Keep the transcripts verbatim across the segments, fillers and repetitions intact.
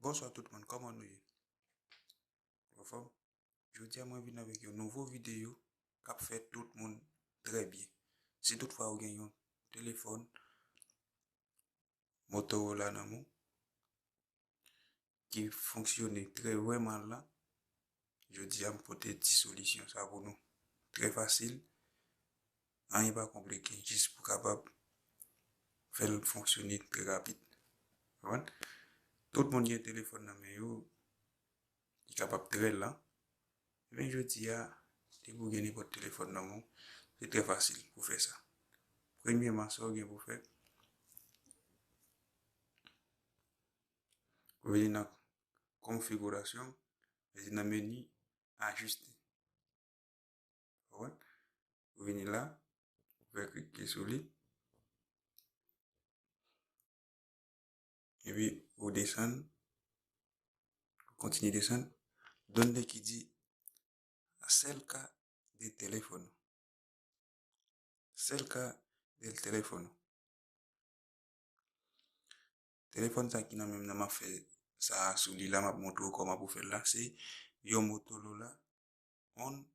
Bonswa tout moun, kòman nou ye? Anfòm? Jodi a mwen vin avèk yon nouvo videyo k ap fè tout moun trè byen. Si toutfwa ou gen yon telefòn Motorola nan men w ki fonksyone trè vrè mal la, jodi a m pote ti solisyon sa pou nou. Trè fasil, anyen pa konplike, jis pou kapab fè l fonksyone trè rapid. Konprann? Tout moun gen telefòn nan men yo, ki kapab trè lan. Ebyen, jodi a, depi w gen nenpòt telefòn nan men w, se trè fasil pou fè sa. Premyèman, sa w gen pou fè, ou vini nan konfigirasyon, vini nan meni ajiste. Ou wè? Ou vini la, ou fè klike sou li. Epi ou desann, ou kontinye desann. Donde ki di acerca del teléfono. Acerca del teléfono. Telefòn sa ki nan men m nan, m ap fè sa sou li la, m ap montre w kòman pou fè l la. Se yon Motorola One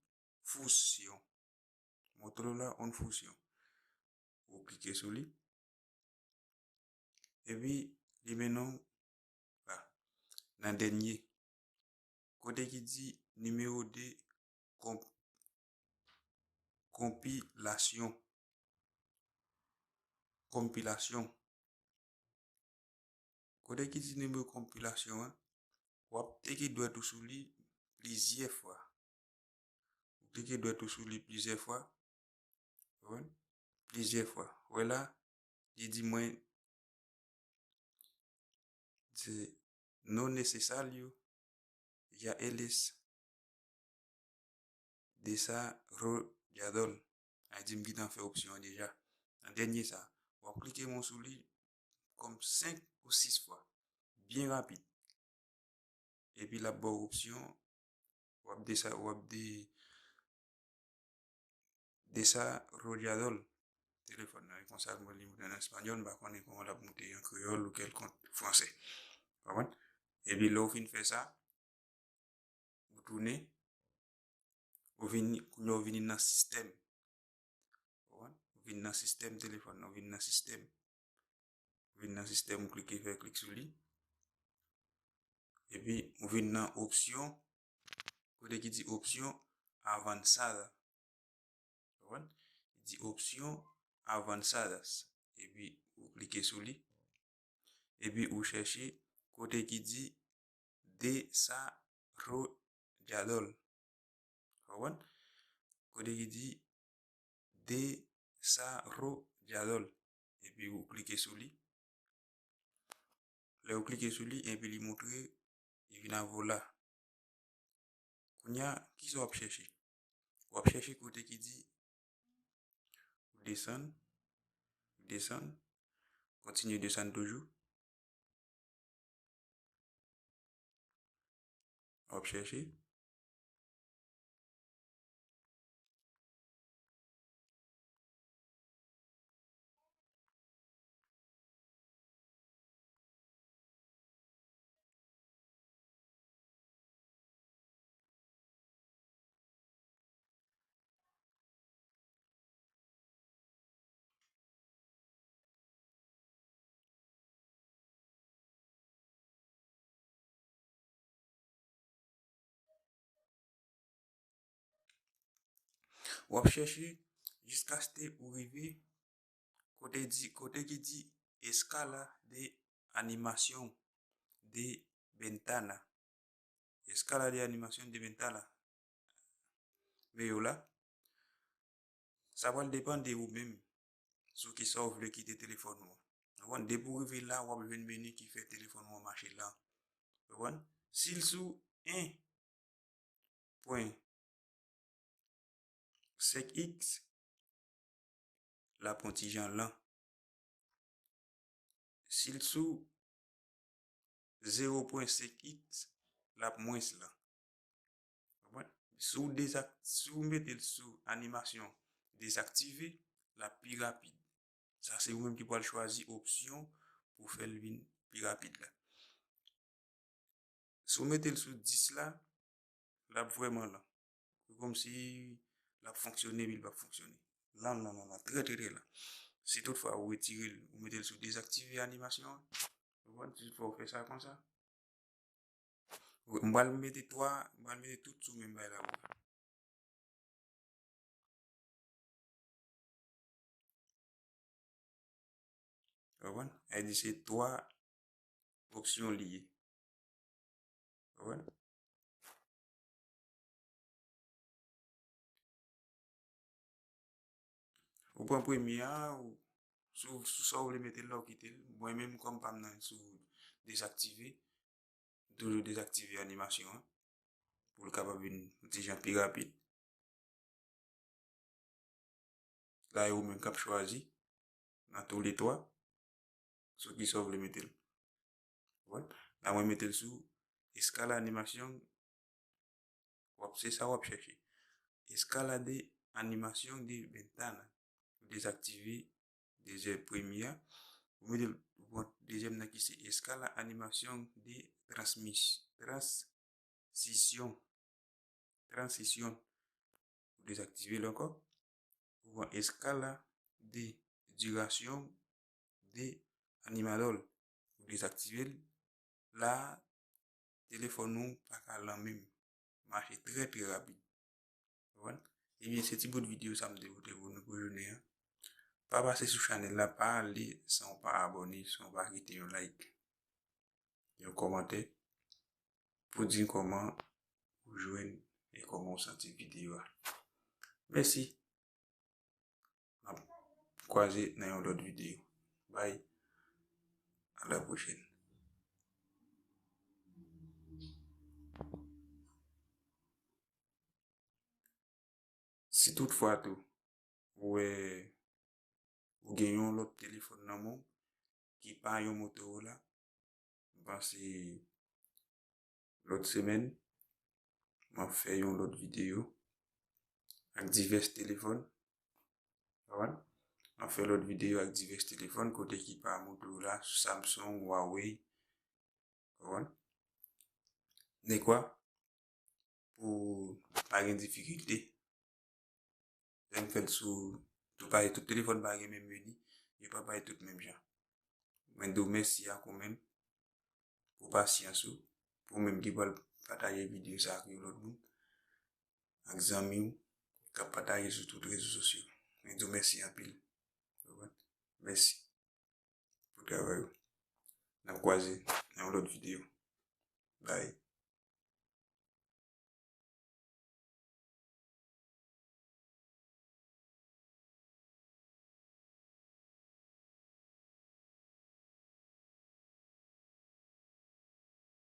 Fusion. Motorola One Fusion. Ou klike sou li. Epi, li mennen w la, nan dènye. Kote ki di nimewo de konp-, konpilasyon. Konpilasyon. Kote ki di nimewo konpilasyon an, w ap teke dwèt ou sou li plizyè fwa. Ou teke dwèt ou sou li plizyè fwa. Konprann? Plizyè fwa. Wè la, li di mwen, se no necesario, ya eles desarrollador. Ay di m gentan fè opsyon an deja. Nan dènye sa, w ap klike men w sou li kòm senk ou sis fwa. Byen rapid. Epi l ap ba w opsyon, w ap desa-, w ap de-, desarrollador. Telefòn nan, e konsa mwen li moute an espanyòl, m pa konnen kòman l ap moute an kreyòl ou kèlkonk fransè. Konprann? Epi lè w fin fè sa, ou tounen, ou vini, kounye a ou vini nan sistèm. Konprann? Ou vin nan sistèm telefòn nan, ou vin nan sistèm. Ou vin nan sistèm, ou klike, fè klik sou li. Epi, ou vin nan opsyon, kote ki di opsyon avanzada. Konprann? Li di opsyon avanzadas. Epi, ou klike sou li. Epi, ou chèche kote ki di desarrollador. Konprann? Kote ki di desarrollador. Epi ou klike sou li. Lè ou klike sou li, epi li montre, li vin avè w la. Kounye a, kisa w ap chèche? W ap chèche kote ki di, ou desann, ou desann, kontinye desann toujou. W ap chèche. W ap chèche jiskaske ou rive kote di, kote ki di escala de animación de ventana. Escala de animación de ventana. Veye w la. Sa pral depann de ou menm sou kisa w vle kite telefòn ou an. Ou konprann? Depi w rive la, w ap jwenn meni ki fè telefòn ou an mache lan. Ou konprann? Si l sou en pwen senk iks, l ap yon ti jan lan. Si l sou zewo pwen senk iks, l ap mwens lan. Konprann? Si w dezak-, si w mete l sou animasyon dezaktive, l ap pi rapid. Sa se ou menm ki pral chwazi opsyon pou fè l vin pi rapid la. Si w mete l sou dis la, l ap vrèman lan. Se kòmsi l ap fonksyone, epi l p ap fonksyone. Lan, lan, lan, lan, trè, trè, trè lan. Si toutfwa ou retire l, ou mete l sou dezaktive animasyon an, ou konprann? Si toutfwa ou fè sa konsa, m pral mete twa, m pral mete tout sou menm bagay la pou ou. Ou konprann? Sa vle di se twa opsyon li ye. Ou konprann? Ou pran premye a, ou, sou, sou sa ou vle mete l la, ou kite l. Mwen menm, kòm pa m nan sou dezaktive, m toujou dezaktive animasyon an pou l kapab vin yon ti jan pi rapid. La, e ou menm k ap chwazi nan tou le twa sou ki sa w vle mete l. Ou konprann? La, mwen mete l sou escala animación, w ap, se sa w ap chèche. Escala de animación de ventana. Ou dezaktive dezyèm premye a. Ou mete l, ou pran dezyèm nan ki se escala animación de transmis-, transisyon. Transisyon. Ou dezaktive l ankò. Ou pran escala de duración de animador. Ou dezaktive l. La, telefòn ou pa ka lan menm. Mache trè, trè rapid. Ou konprann? Ebyen, se ti bout videyo sa m te pote pou nou pou jounen an. Pa pase sou chanèl la, pa ale san w pa abòne, san w pa kite yon like, yon kòmantè pou di kòman ou jwenn e kòman w santi videyo a. Mèsi. N ap kwaze nan yon lòt videyo. Bye. À la prochaine. Si toutfwa tou, ou wè ou gen yon lòt telefòn nan men w ki pa yon Motorola, m panse lòt semèn, m ap fè yon lòt videyo ak divès telefòn. Ou konprann? M ap fè lòt videyo ak divès telefòn kote ki pa Motorola, Samsung, Huawei. Ou konprann? Dekwa pou pa gen difikilte. Lè m fè l sou, tou pa, tout telefòn pa gen menm meni, yo pa bay tout menm jan. Mwen di w mèsi ak ou menm pou pasyans ou, pou ou menm ki pral pataje videyo sa ak yon lòt moun, ak zanmi w k ap pataje sou tout rezo sosyo. Mwen di w mèsi anpil. Mèsi pou travay ou. N ap kwaze nan yon lòt videyo. Bye.